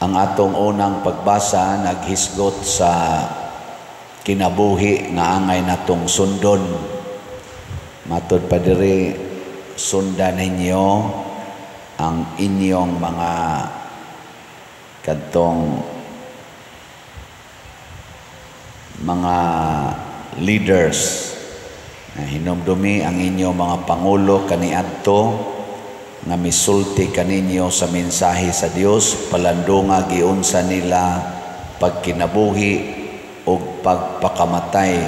Ang atong unang pagbasa naghisgot sa kinabuhi nga angay natong sundon. Matod pa diri, sundan ninyo ang inyong mga kadtong mga leaders. Hinumdumi ang inyong mga pangulo kaniadto nga misulti kaninyo sa mensahe sa Dios, palandunga giunsa nila pagkinabuhi ug pagpakamatay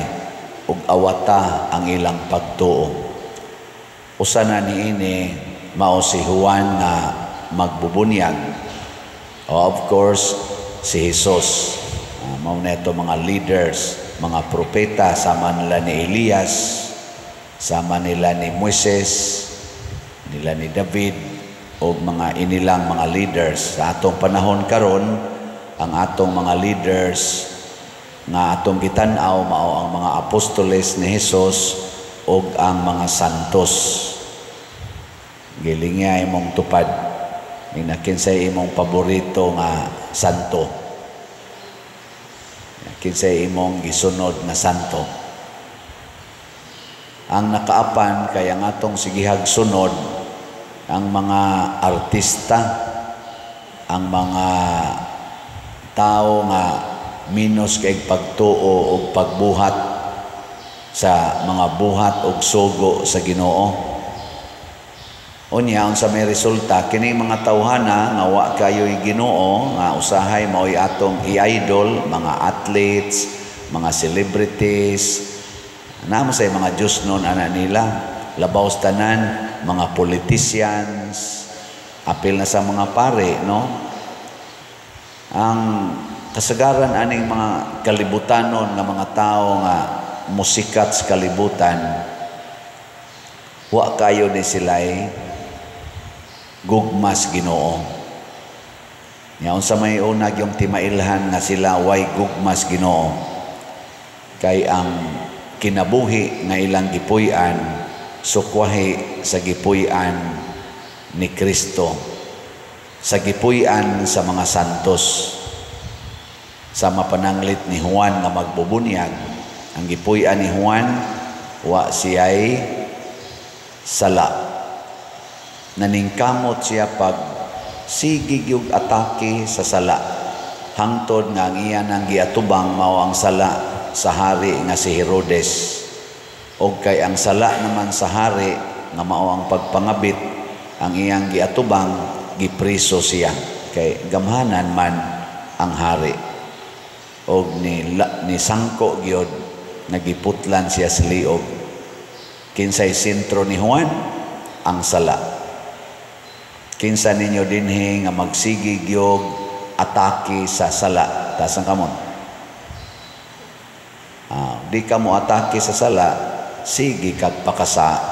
ug awata ang ilang pagtuo. Usa na niini mao si Juan nga magbubunyag. Of course, si Jesus. Mao na ito mga leaders, mga propeta, sama nila ni Elias, sama nila ni Moises, nila ni David, o mga inilang mga leaders. Sa atong panahon karon, ang atong mga leaders nga atong gitan-aw mao ang mga apostoles ni Jesus ug ang mga santos. Gilingya imong tupad. Ning kinsay imong paborito nga santo? Kinsay imong gisunod nga santo? Ang nakaapan kay ang atong sigihag sunod ang mga artista, ang mga tao nga minus kay pagtuo og pagbuhat sa mga buhat og sugo sa Ginoo. Unya, unsa may resulta kini mga tawhana nga wa kayo'y Ginoo, nga usahay mao'y atong i-idol, mga athletes, mga celebrities, namo say mga Diyos nun ana nila, labaw sa tanan mga politicians, apil na sa mga pare, no? Ang kasagaran aning mga kalibutanon nga mga tao nga musikat sa kalibutan, wa kayo ni sila'y gugmas Ginoo. Nya unsa may unag yung timailhan nga sila way gugmas Ginoo? Kay ang kinabuhi nga ilang gipuy-an sukwahi sa gipuy-an ni Kristo, sa gipuy-an sa mga santos. Sa mapananglit ni Juan nga magbubunyag, ang gipuy-an ni Juan, wa siya'y sala. Naningkamot siya pag sige gyud atake sa sala, hangtod nga ang iya nang giatubang mao ang sala sa hari nga si Herodes. Og kay ang sala naman sa hari nga mao ang pagpangabit, ang iyang giatubang, gipriso siya kay gamhanan man ang hari. Og ni sangko gyud, nagiputlan siya sa liog. Kinsay sentro ni Juan? Ang sala. Kinsa ninyo dinhi nga magsige gyud atake sa sala? Taas ang kamot. Di ka mo atake sa sala, sige kag pakasa.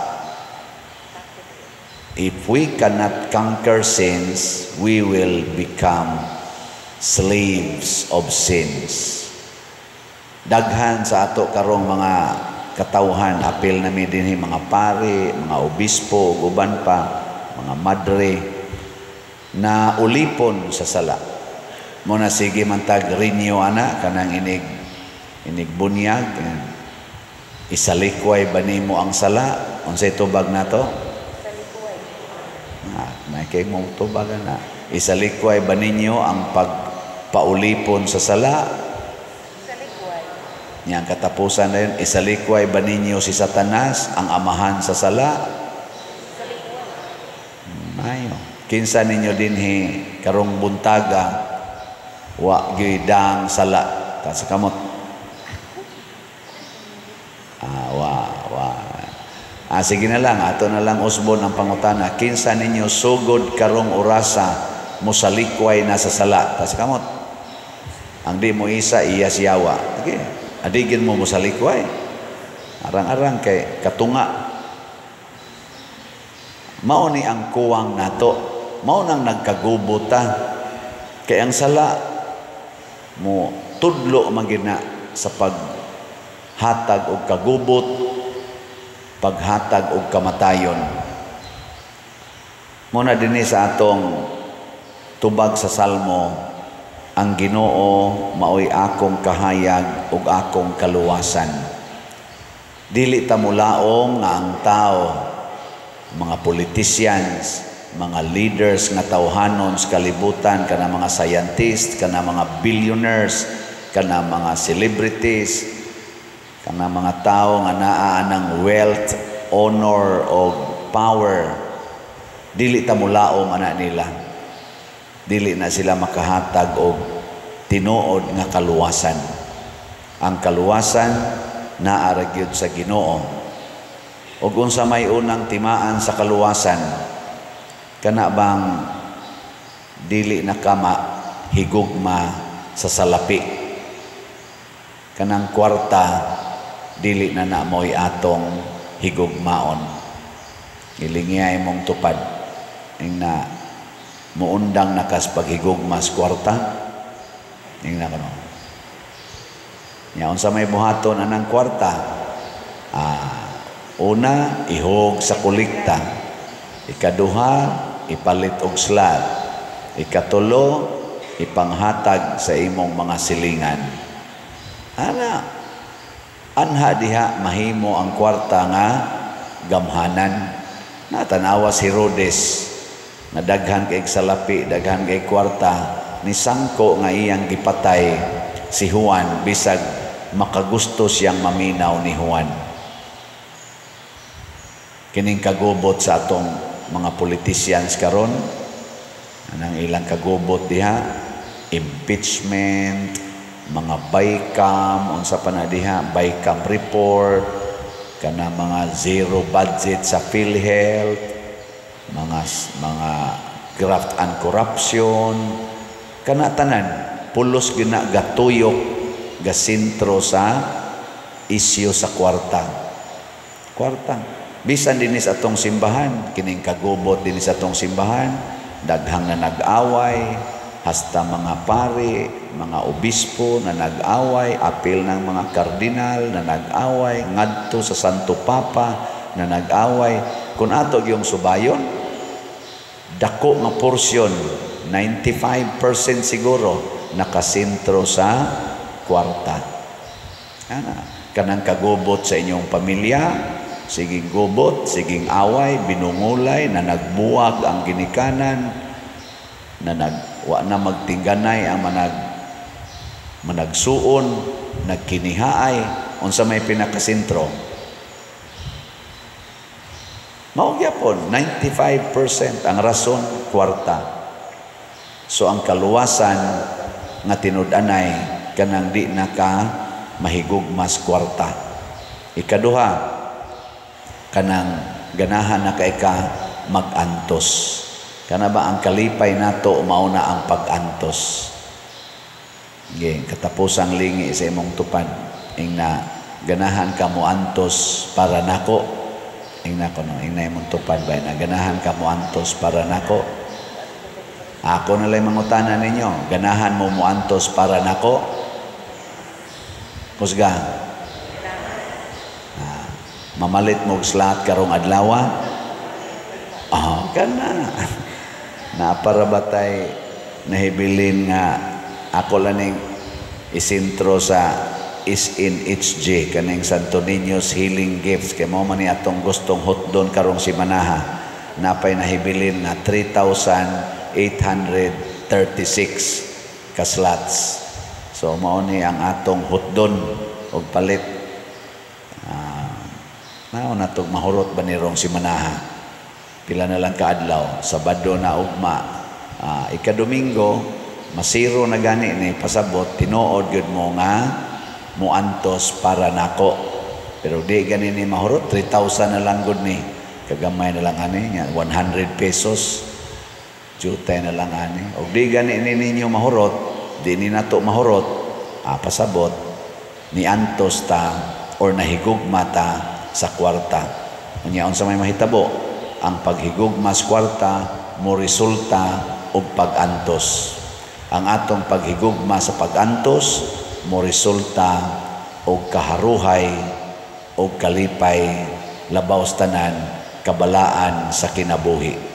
If we cannot conquer sins, we will become slaves of sins. Daghan sa ato karong mga katawhan, apil na mi dinhi mga pare, mga obispo, ug uban pa, mga madre, na ulipon sa sala. Mo na sige man tag renew ana kanang inig bunyag, isalikway ba nimo ang sala? Unsay tubag nato? Isalikway. Ah, may kay mo tubag na. Isalikway ba ninyo ang pagpaulipon sa sala? Isalikway. Nya ang katapusan na yun, isalikway ba ninyo si Satanas, ang amahan sa sala? Isalikway. Mayo. Kinsa ninyo dinhi karong buntaga wa gyud dang sala? Ta sa kamot. Wa wa. Sige na lang, ato na lang usbon ang pangutana. Kinsa ninyo sugod karong orasa mosalikway na sa sala? Ta sa kamot. Ang di mo isa, iya siyawa. Okay. Adigin mo mosalikway. Arang-arang kay katunga. Mao ni ang kuwang nato. Mao nang nagkagubo ta. Kay ang sala mo tudlo man gina sa paghatag og kagubot, paghatag og kamatayon. Muna dinhi sa atong tubag sa Salmo, Ang Ginoo maoy akong kahayag ug akong kaluwasan. Dili ta mulaom nga ang tao, mga politicians, mga leaders nga tawhanon sa kalibutan, kana mga scientists, kana mga billionaires, kana mga celebrities, kana mga tao nga naa ng wealth, honor o power, dili ta mulaom ana nila. Dili na sila makahatag og tinuod nga kaluwasan. Ang kaluwasan naa ra gyud sa Ginoo. Ug unsa may unang timaan sa kaluwasan? Kana bang dili na ka higugma sa salapi? Kanang kwarta, dili na na mo'y atong higugmaon. Ilingiay mong tupad ing na muundang na kas paghigugma sa kwarta. Ing na kuno. Nya unsa may buhaton anang kwarta? Una, ihog sa kolekta. Ikaduha, ipalit og slot. Ikatulo, ipanghatag sa imong mga silingan. Ana, anha diha mahimo ang kwarta nga gamhanan. Natanawa si Herodes na daghan kay salapi, daghan kay kwarta, ni sangko nga iyang gipatay si Juan bisag makagusto siyang maminaw ni Juan. Kining kagubot sa atong mga politicians karon, anang ilang kagubot diha, impeachment, mga BICAM, unsa pa na diha, BICAM report, kana mga zero budget sa PhilHealth, mga graft and corruption, kana tanan pulos gina gatuyok gasentro sa isyu sa kwarta. Kwarta. Bisan dinhi sa atong simbahan, kining kagubot dinhi sa atong simbahan, daghang na nag-away, hasta mga pari, mga obispo na nag-away, apil ng mga kardinal na nag-away, ngadto sa Santo Papa na nag-away. Kung ato yung subayon, dako nga porsyon, 95% siguro, nakasentro sa kwarta. Ana, kanang kagubot sa inyong pamilya, siging gubot, siging away, binungulay, na nagbuwag ang ginikanan, na wa na magtingganay ang managsuon, nagkinihaay, unsa may pinakasentro. Mao gyapon 95% ang rason, kwarta. So ang kaluwasan nga tinud-anay kanang di na ka mahigugmas kwarta. Ikaduha, kanang ganahan na kay ka magantos. Kana ba ang kalipay nato mao na ang pag-antos? Ge, katapusang lingi sa imong tupad ing na ganahan ka moantos para nako. Ing na kono, ing na imong tupad ba na ganahan ka moantos para nako? Ako na lang mangutana ninyo, ganahan mo moantos para nako? Kusga. Mamalit mo og slot karong adlaw? Oh, kana. Naapara ba tay nahibilin nga ako lang ning isintro sa SNHG kaning Santo Niño's Healing Gifts kay mao man ni atong gustong hotdon karong simanaha. Napay nahibilin nga 3,836 ka slots. So mao ni ang atong hotdon og palit. Mao na tog mahurot ba ni rong simanaha? Pila na lang kaadlaw, Sabado na ugma, ikadomingo masiro na gani ni pasabot tinuod gyud mo nga muantos para nako. Pero di gani ni mahurot, 3,000 na lang gud ni. Kagamay na lang ani nya, 100 pesos. Jutay na lang ani. Og di gani ni ninyo mahurot, di ni nato mahurot, pasabot ni antos ta or nahigugma ta sa kwarta. Unya unsa may mahitabo? Ang paghigugma sa kwarta mo resulta og pag-antos. Ang atong paghigugma sa pag-antos mo resulta og kaharuhay og kalipay, labaw sa tanan kabalaan sa kinabuhi.